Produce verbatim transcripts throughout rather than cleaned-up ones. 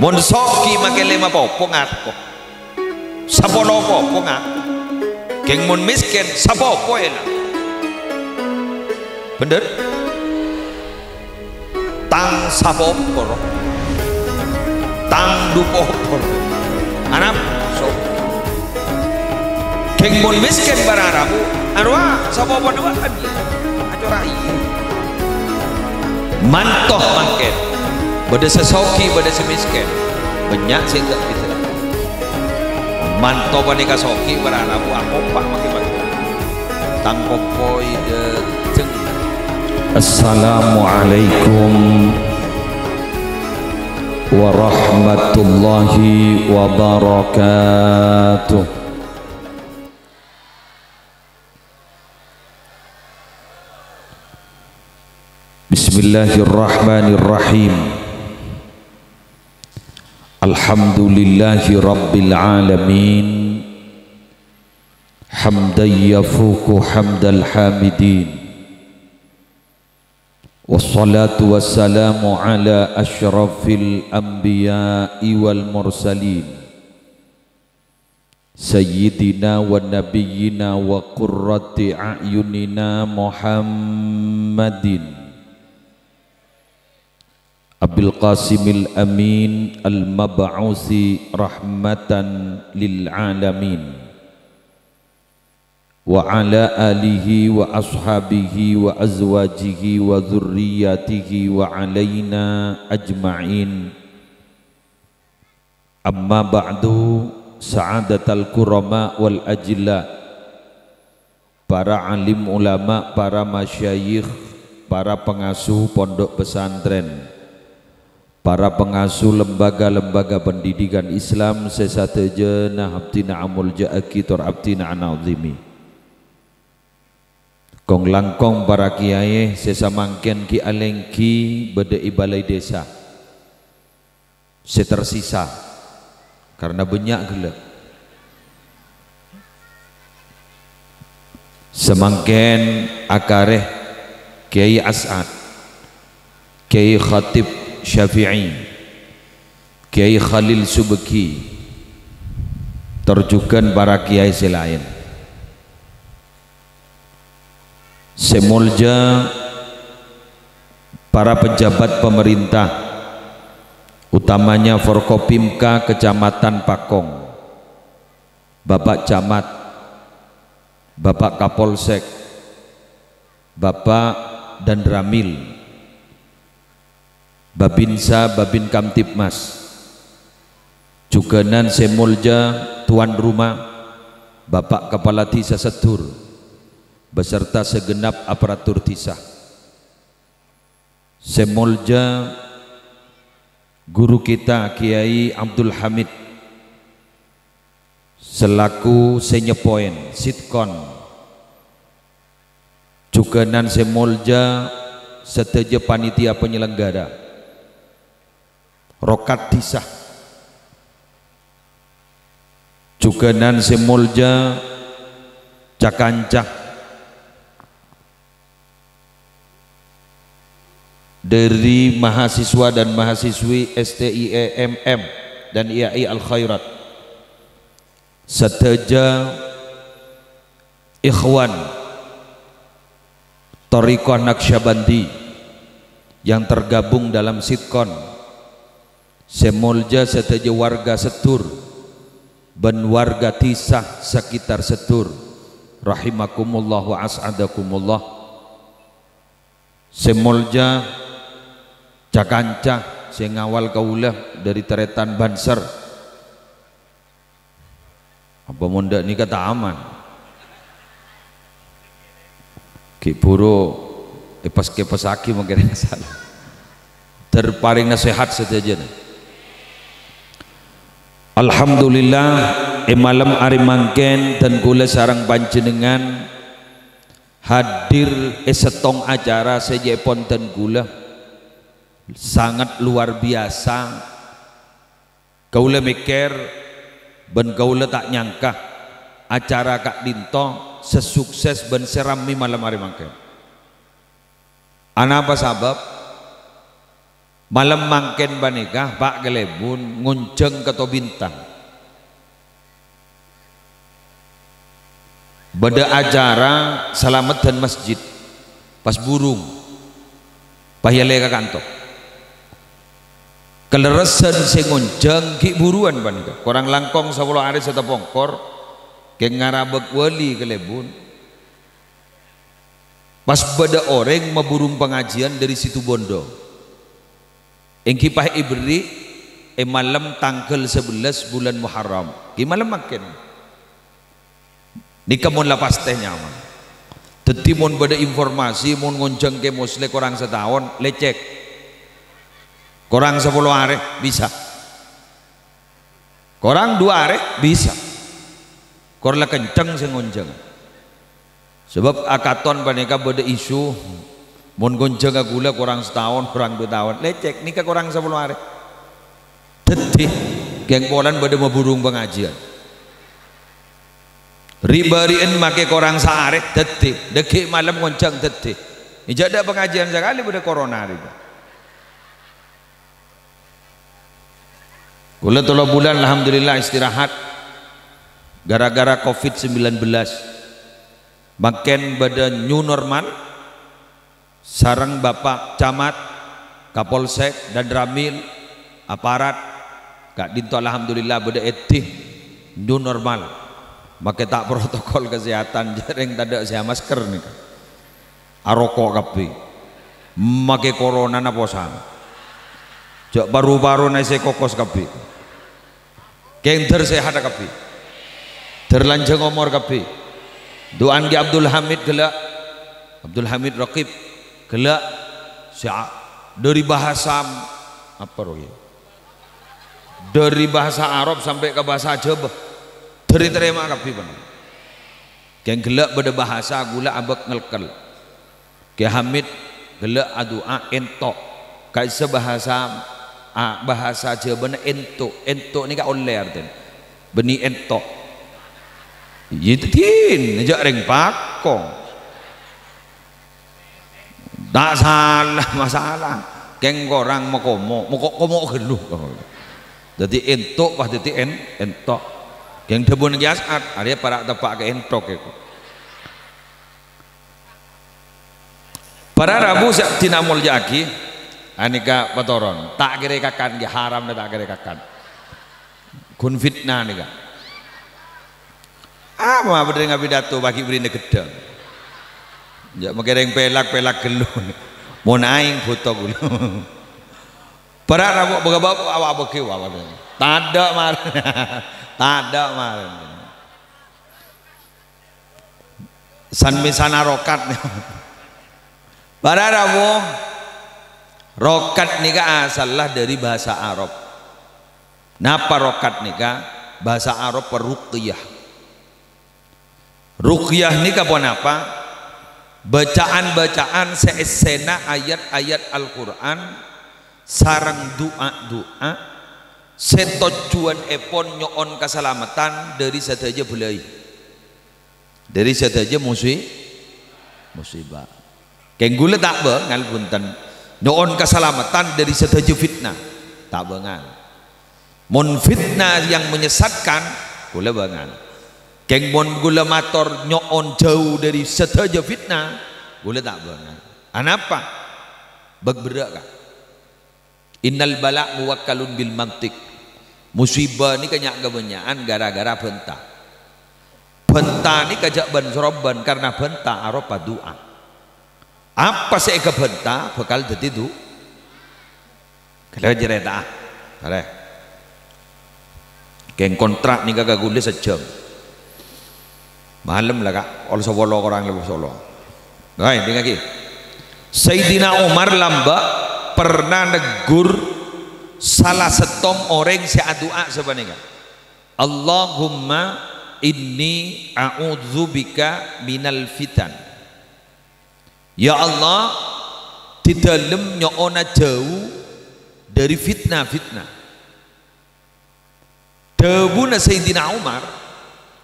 Mon soghi make lèma popo ngako. Sapolo popo ngako. Kèng mon mèskèn, sapopo èlang. Bhender? Tang sapopo, ro. Tang du popo, ro. Anapa? So. Kèng mon mèskèn bârâmma, arowa sapopo duwâ'ân, yâ. Acora iyâ. Manto mangkèn. Bâdâ sè soghi, bâdâ sè mèskèn. Bânnya' sè ta' bisa. Manto panèka soghi, bârâmma akopa' make bâdâ. Tang kompoy dâteng. Assalamualaikum warahmatullahi wabarakatuh. Bismillahirrahmanirrahim. Alhamdulillahi rabbil alamin. Hamdan yafuqu hamdal hamidin. Wassalatu wassalamu ala asyrafil anbiya'i wal mursalin. Sayyidina wa nabiyyina wa qurrati a'yunina Muhammadin Abil Qasimil Amin al-mab'usi rahmatan lil alamin, wa ala alihi wa ashabihi wa azwajihi wa dzurriyyatihi wa alaina ajma'in. Amma ba'du, sa'adatal kurama wal ajilla, para alim ulama, para masyayikh, para pengasuh pondok pesantren, para pengasuh lembaga-lembaga pendidikan Islam sè sadhâjâna abdhina amolja'aghi tor abdhina ana'zimi. Kong-langkong para kiyaè sè samangkèn ghi' alèngghi bâdâ è balai desa sè tersisa karena bânnya' ghellâ'. Samangkèn akarè Kiai As'ad, Kiai Khatib Syafi'i, Kiai Khalil Subeki, tor jhughân para kiyaè sè laèn. Sè molja para pejabat pemerintah, utamanya Forkopimka Kecamatan Pakong, Bapak Camat, Bapak Kapolsek, Bapak Danramil, Babinsa, Babinkamtibmas, jhughânan sè molja tuan rumah, Bapak Kepala Dhisa Seddur, beserta segenap aparatur dhisa. Sè molja guru kita Kiai Abdul Hamid selaku sè nyeppoèn, Sitkon, jhughânan sè molja sadhâjâ panitia penyelenggara, rokat dhisa, jhughânan sè molja ca-kanca dhâri mahasiswa dan mahasiswi S T I E M M dan I A I Al Khairat, sadhâjâ ikhwan Thariqah Naqsyabandi yang tergabung dalam Sitkon, sè molja sadhâjâ warga Seddur bân warga dhisa sakitar Seddur, rahimakumullah wa as'adakumullah. Sè molja ca-kanca sè ngawal kaulâ dhâri tarètan Banser. Apa mon dâ' nèka ta' aman? Ghi' buru èpes-kèpessaghi mangkèn. Ter parèng nasèhat sadhâjâna. Alhamdulillah, è malem arè mangkèn dân kaulâ sareng panjhennengngan hadir è sèttong acara sè jhâ' èpon dân kaulâ sanget luar biasa. Kaulâ mèkkèr bân kaulâ ta' nyangka acara ka'dinto sè sukses bân sè rammè malem arè mangkèn. Anapa sabâb? Malem mangkèn panèka, Pa' Kalèbun ngonjhâng ka Tobintang. Bâdâ acara salameddhân masjid, pas burung, pas èyalè ka kanto. Kalerressan sè ngonjhâng ghi' buruwân panèka, korang langkong sapolo arè sè tapongkor, kèng ngarabâk wali Kalèbun. Pas bâdâ orèng maburung pangajiyân dâri Situbondo. Èngghi pas èberri' è malem tangghâl sabellâs bulân Muharram. Ghi' malem mangkèn. Nèka mon la pastè nyaman. Dhâddhi mon bâdâ informasi, mon ngonjhâng Kè Musleh korang sataon, lècèk. Korang sapolo arè, bisa. Korang du arè, bisa. Kor la kenceng sè ngonjhâng. Sabâb akaton panèka bâdâ isu, mon ngonjhânga ghulâ korang sataon, korang du taon. Lècèk, nèka korang sapolo arè. Dhâddhi, kèng polana bâdâ maburung pangajiyân. Ri'-bâri'ân makè korang saarè, dhâddhi. Dâgghi' malem ngonjhâng, dhâddhi. Jhâ' dâ' pangajiyân sakalè bâdâ corona rèya. Ghulâ tello bulân, alhamdulillah, istirahat gara-gara covid sembilan belas. Mangkèn bâdâ new normal, sareng Bapak Camat, Kapolsek, Danramil, aparat, ka'dinto alhamdulillah bâdâ èdhi new normal. Makè ta' protokol kesehatan, jhârèng tadâ' sè amasker nèka. Aroko' kabbhi. Makè coronana posang. Jhâ' paru-paruna sè kokos kabbhi. Kèng dhâr sehatta kabbhi. Dhâr lanjhâng omor kabbhi. Du'an ghi' Abdul Hamid ghellâ'. Abdul Hamid Raqib ghellâ'. Sè a-, dâri bahasa apa roh ya? Dâri bahasa Arab sampè' ka bahasa Jhâbâ. Dhâr ètarèma kabbhi, bân. Kèng ghellâ' bâdâ bahasa ghulâ abâk ngelkel. Kè Hamid ghellâ' adu'a ènto'. Ka'issa bahasa, a, bahasa Jhâbâna ènto'. Ènto' nèka ollè artèna. Bânnè ènto'. Iyâ, dhâddhi, jhâ' rèng pakong. Ta' sala masalah. Kèng korang makomo', moko-, komo' ghâllu. Dhâddhi ènto' pas dhâddhi èn-, ènto'. Kèng dhâbuna Kè As'ad, arèya para' teppa' ka ènto' kèko. Para rabu sè dinah molja'aghi, anèka patoron, ta' kèrè kakan, ghi haram ta' kèrè kakan. Ghun fitnah nèka. Apa bâdâ ngapidato pagi bârina ghâddhâng? Jhâ' makèrèng pèlak-pèlak ghâllu. Mon aèng bhuto ghulâ. Para' rabu bâgâ-bâgâ awa' bâghi wa-, wa-, tadâ' marèn. Tadâ' marèn. San-mèsana rokat. Para rabu, rokat nèka asalla dâri bahasa Arab. Napa rokat nèka? Bahasa Arab ruqyah. Ruqyah nèka ponapa? Bacaan-bacaan sè èssèna ayat-ayat Al-Qur'an sareng du'a-du'a sè tojjhuwânèpon nyo'on kasalameddhân dâri sadhâjâ bâlâi. Dâri sadhâjâ musi-, musibah. Kèng ghulâ ta' bângal, bhunten. Nyo'on kasalameddhân dâri sadhâjâ fitnah. Ta' bângal. Mon fitnah yang menyesatkan, ghulâ bângal. Kèng mon ghulâ mator nyo'on jhâu dâri sadhâjâ fitnah, ghulâ ta' bângal. Anapa? Bâk-, berrâ', Ka'. Innal bala' muwakkalun bil mantiq. Musibah nèka nya'-, kabânnya'an gara-gara bânta. Bânta nèka jhâ' bân-sorombân, karna bânta aropa du'a. Apa sè èkabânta bhâkal dhâddhi du-, Ghellâ' carèta'a. Arè. Kèng kontra' nèka ka ghulâ sajjhâm. Malem la, Ka', pokol sapolo korang lebbi sapolo. Ghâi, dingngaghi. Sayyidina Umar lambâ' pernah neggur sala sèttong orèng sè adu'a sapanèka, "Allahumma inni a'udzubika minal fitan." "Ya Allah, dhâddhâlem nyo'ona jhâu dâri fitnah-fitnah." Dhâbuna Sayyidina Umar,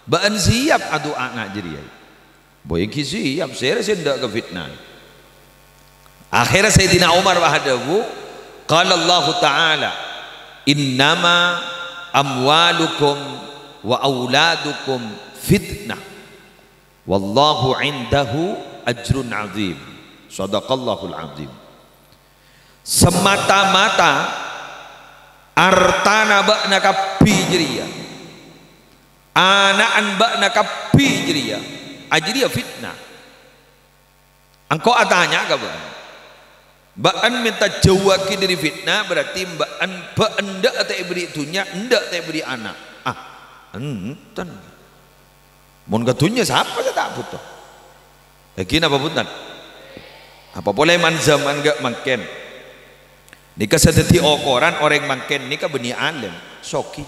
"Bâ'ân sèyap adu'a nga' jârèya?" "Bâ èngghi sèyap, sèra sè endâ' ka fitnah." Akhèrra Sayyidina Umar pas adhâbu, Qala Allahu Ta'ala, "Innama amwalukum wa auladukum fitnah, wallahu indahu ajrun azim." Sadaqallahul azim. Semata-mata artana bâ'na kabbhi jârèya, ana'na bâ'na kabbhi jârèya, ajârèya fitnah. Engko' atanya ka bâ'na. Bâ'na mènta jâuwâghi dâri fitnah, berarti bâ'na, bâ-, endâ' ta' èberri' dhunnya, endâ' ta' èberri' ana'. Ah, enten. Mon ka dhunnya, sapa sè ta' bhuto? Èngghi napa bhunten? Apa polè man-, jhâman ghâ' mangkèn? Nèka sè dhâddhi okoran orèng mangkèn nèka bânnè alèm, soghi.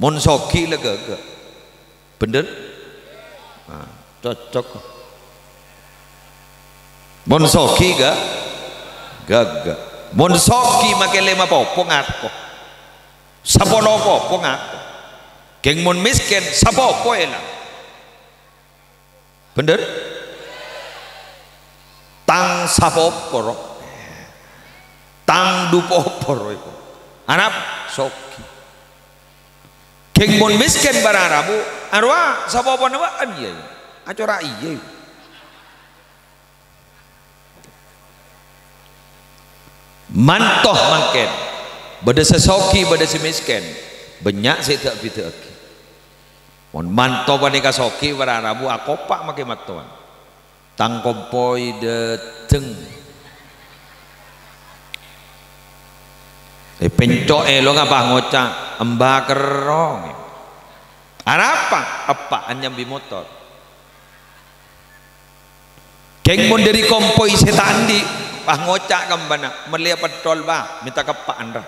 Mon soghi la ghâgghâ'. Bhender? Nah, cocok. Mon soghi ghâ-, ghâgghâ'. Mon soghi makè lèma popo ngako. Sapolo popo ngako. Kèng mon mèskèn, sapopo èlang. Bhender? Tang sapopo, ro. Tang du popo, ro, iku. Arapa? Soghi. Kèng mon mèskèn para rabu, arowa sapopona bâ'na, iyâ, iyâ. Acora' iyâ, iyâ. Manto mangkèn, bâdâ sè soghi, bâdâ sè mèskèn, bânnya' sè èdâ'-bhidâ'aghi. Mon manto panèka soghi, para rabu akopa' makè mattowan. Tang kompoy dâteng. È, penco' èlongnga pas ngoca', "Emba kerrong." Arapa? Eppa'an nyambi motor. Kèng mon dâri kompoy sè ta' andi', pas ngoca' ka embana, "Mellèya petrol, Pa', mènta keppa'an, ra."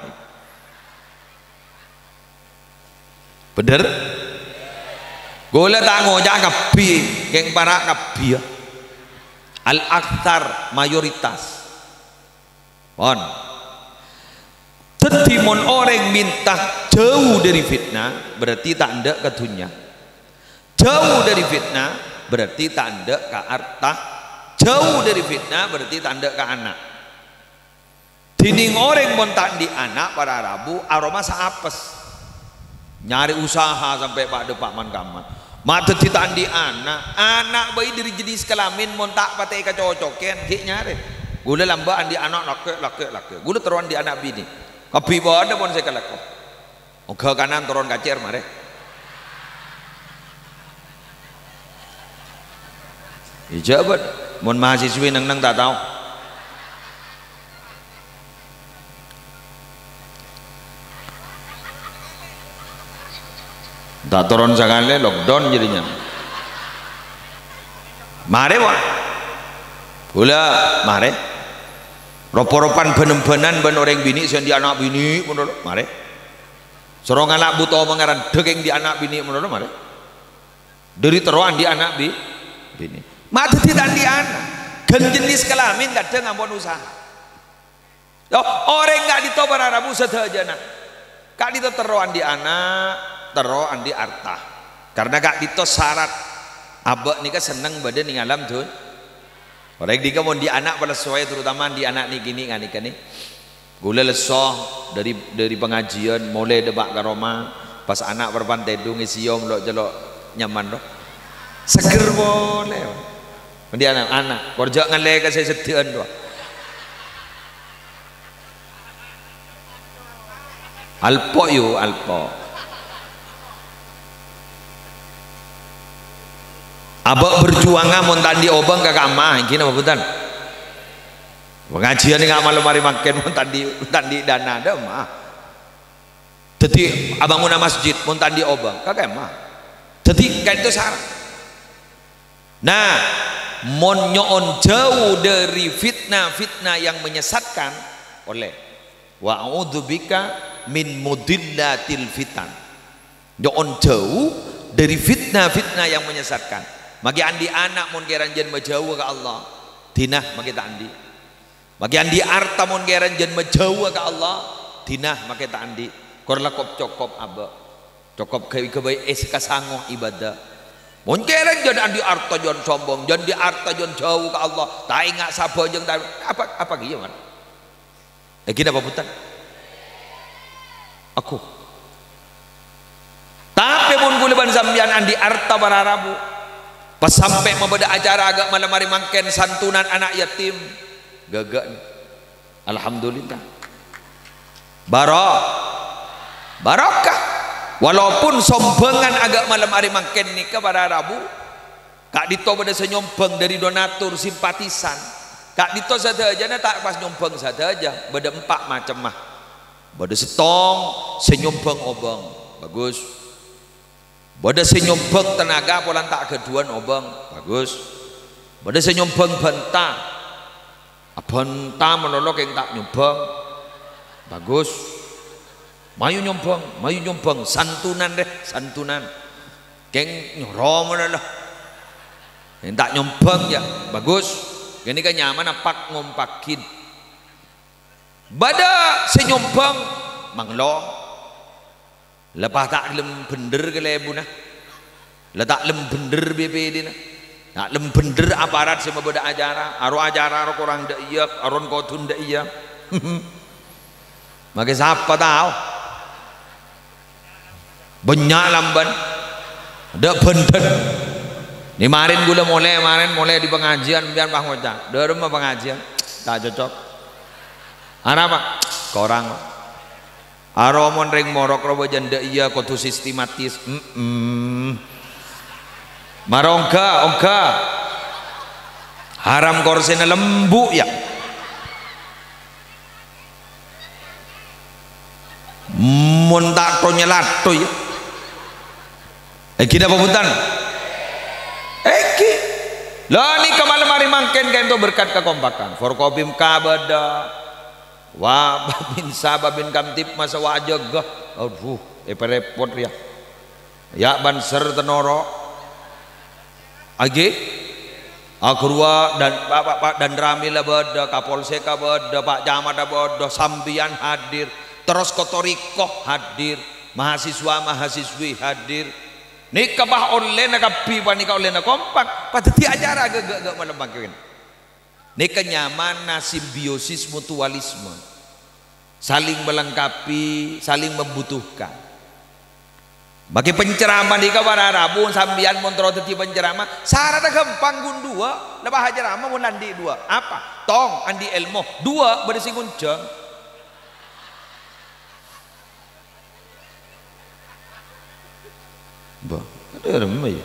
Bhender? Ghulâ ta' ngoca' kabbhi, kèng para' kabbhi, yâ. Al-aktsar, mayoritas. Pon. Dhâddhi, mon orèng mènta jâu dâri fitnah, berarti ta' endâ' ka dhunnya. Jâu dâri fitnah, berarti ta' endâ' ka arta. Jâu dâri fitnah, berarti ta' endâ' ka ana'. Dhinèng orèng mon ta' andi' ana', para rabu, aromasa apes. Nyarè usaha sampè' pa'-dâpa' man-kamman. Ma' dhâddhi ta' andi' ana'. Ana' bhâi dâri jenis kalamin mon ta' patè èkacocokè, ghi' nyarè. Ghulâ lambâ' andi' ana' lakè', lakè', lakè'. Ghulâ terro andi' ana' binè'. Kabbhi bâdâ mon sè kalako. Ongghâ kanan toron kacèr marè. Ijabât, mon mahasiswi neng-neng ta' tao. Ta' toron sakalè, lockdown jârèya. Marè, Pak. Ghulâ, marè. Ropa-ropan bân-embânan bân orèng binè' sè andi' ana' binè', mon lo, marè. Soro ngala' buto mangarandhâ kèng andi' ana' binè' mon lo, marè. Dâri terro andi' ana' bi-, binè'. Ma' dhâddhi ta' andi' ana'. Ghân jenis kalamin kadhâng ampon usaha. Yo, orèng ka'dinto para rabu sadhâjâna. Ka'dinto terro andi' ana', terro andi' arta. Karna ka'dinto sarat abâ' nèka senneng bâdâ neng alam dun-, Orèng dhika mon andi' ana' palesso, terutama andi' ana' nè'-kènè' nganèka nè. Ghulâ lesso dâri, dâri pangajiân, molè dâpa' ka roma, pas ana' parappa'na tèdung èsèyom lo'-colo' nyaman, ro. Seger polè. Andi' ana', ana', kor jhâ' ngallè ka sè seddhi'ân, ro. Alpo', yu, alpo'. Abâ' berjuanga mon ta' andi' obâng ka kemma, èngghi napa bhunten? Pangajiân nga' malem arè mangkèn mon ta' andi', ta' andi' dana, dâ' emma. Dhâddhi abânguna masjid mon ta' andi' obâng, ka kemma. Dhâddhi ka'dinto sarat. Nah, mon nyo'on jâu dâri fitnah-fitnah yang menyesatkan, ollè. "Wa a'udzubika min mudhillatil fitan." Nyo'on jâu dâri fitnah-fitnah yang menyesatkan. Makè andi' ana' mon kèran jân majâuwâ ka Allah, dina makè ta' andi'. Makè andi' arta mon kèran jân majâuwâ ka Allah, dina makè ta' andi'. Kor la kop-cokop abâ'. Cokop ghâbây-ghâbây èkasango ibâdâ. Mon kèran jân andi' arta jân sombong, jân andi' arta jân jâu ka Allah, ta' enga' sabhâjâng ta', apa, apa kèya, man? Èngghi napa bhunten? Aku. Tapè mon kaulâ bân sampèyan andi' arta para rabu, pas sampè' mabâdâ acara aghâ' malem arè mangkèn santunan ana' yatim, ghâghâ'ân. Alhamdulillah. Baro-, barokah. Walaupun sombhângan aghâ' malem arè mangkèn nèka para rabu, ka'dinto bâdâ sè nyombhâng dâri donatur, simpatisan. Ka'dinto sadhâjâna ta' pas nyombhâng sadhâjâ, bâdâ empa' macemma. Bâdâ sèttong sè nyombhâng obâng, bagus. Bâdâ sè nyombhâng tenaga polana ta' ghâdhuwân obâng, bagus. Bâdâ sè nyombhâng bhânta, abhânta malolo kèng ta' nyombhâng, bagus. Mayu nyombhâng, mayu nyombhâng, santunan rè, santunan. Kèng nyoro malolo. Kèng ta' nyombhâng, yâ, bagus. Ghânèka nyamana pak-ngompakin. Bâdâ sè nyombhâng, manglo. La pas ta' lem bhendher kalèbunna. La ta' lem bhendher B P D-na. Ta' lem bhendher aparat sè mabâdâ acara. Aro acara aro korang dâ' iyâ, aron kodhun dâ' iyâ. Makè sapa tao? Bânnya' lambân. Dâ' bhendher. Ni marèn ghulâ molè, marèn molè dâri pangajiân, sampèyan pas ngoca', "Dâremma pangajiân? Ta' cocok." Arapa? Korang. Aro mon rèng morok rowa jân dâ' iyâ kodhu sistematis. Mm-mm. Mara ongghâ, ongghâ. Haram korsèna lembu', yâ. Mon ta' to-nyalato, yâ. Èngghi napa bhunten? Èngghi. La nèka malem arè mangkèn ka'dinto berkat kakompakan. Forkopimka bâdâ. Wa, Babinsa, Babinkamtibmas ajâgâ. Adhu, èparèpot rèya. Yâ, Banser tenoro. Èngghi? Aghâruwa dan Pak, Pak, Pak Danramil bâdâ, Kapolsek bâdâ, Pak Camat bâdâ, sampèyan hadir. Terros Kotoriko hadir. Mahasiswa-mahasiswi hadir. Nèka pas ollèna kabbhi panèka ollèna kompak. Pas dhâddhi acara ghâ-, ghâ-, ghâ' malem mangkèn. Nèka nyamana simbiosis mutualisme. Saling melengkapi, saling membutuhkan. Makè penceramah nèka para rabu, sampèyan mon terro dhâddhi penceramah, saratna ghâmpang, ghun duwâ', la pas ceramah mon andi' duwâ'. Apa? Tong, andi' èlmo. Duwâ', bâdâ sè ngonjhâng. Mbah, adâ' remma, yâ.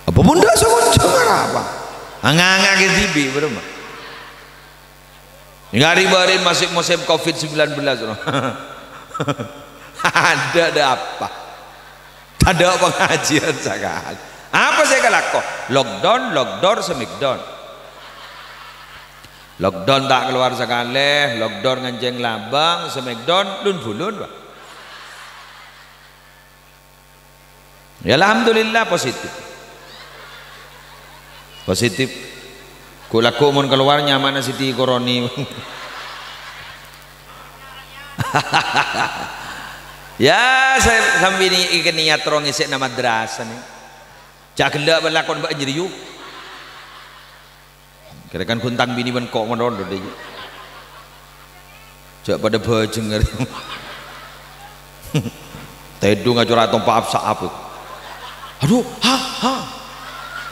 Apa mon dâ' sè ngonjhâng arapa? Anga-anga kè dhibi', bârâmma. Ngari-bâri' masih musim covid sembilan belas, no. Adâ', adâ' apa? Tadâ' pangajiân sakalè. Apa sè èkalako? Lockdown, lockdown, smackdown. Lockdown ta' kalowar sakalè, lockdown ngancèng labâng, smackdown lun-bulun, Pak. Ya, alhamdulillah, positif. Positif. Ghu'-lagghu' mon kalowar nyamana Siti Koroni. Ya, sa-, sambi ni-, iki niat terro ngèssèna madrasah ni. Jhâ' ghellâ' lakon bâ' jârèya. Kèra-kèra ghun tang binè bân ko' malolo, dhi. Jhâ' padâ bhâjheng, arè. Tèdung acora' tompa' ap-sa'ap. Adhu, ha, ha.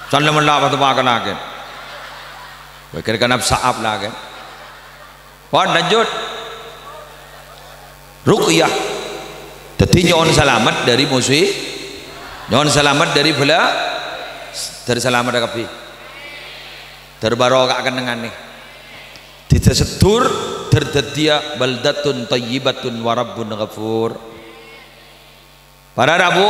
San la mella' pas tompa' kana', kèn. Kèra-kèra ap-sa'ap la, kèn. Pon, lanjut. Ruqyah. Dhâddhi nyo'on salamet dâri musi-, nyo'on salamet dâri bâlâ-, dâri salamet kabbhi. Dâr bârokah kennengnganna. Dhâddhi sadhâjâ dâr dhâddhiyâ baldatun thayyibatun wa rabbun ghafur. Para rabu,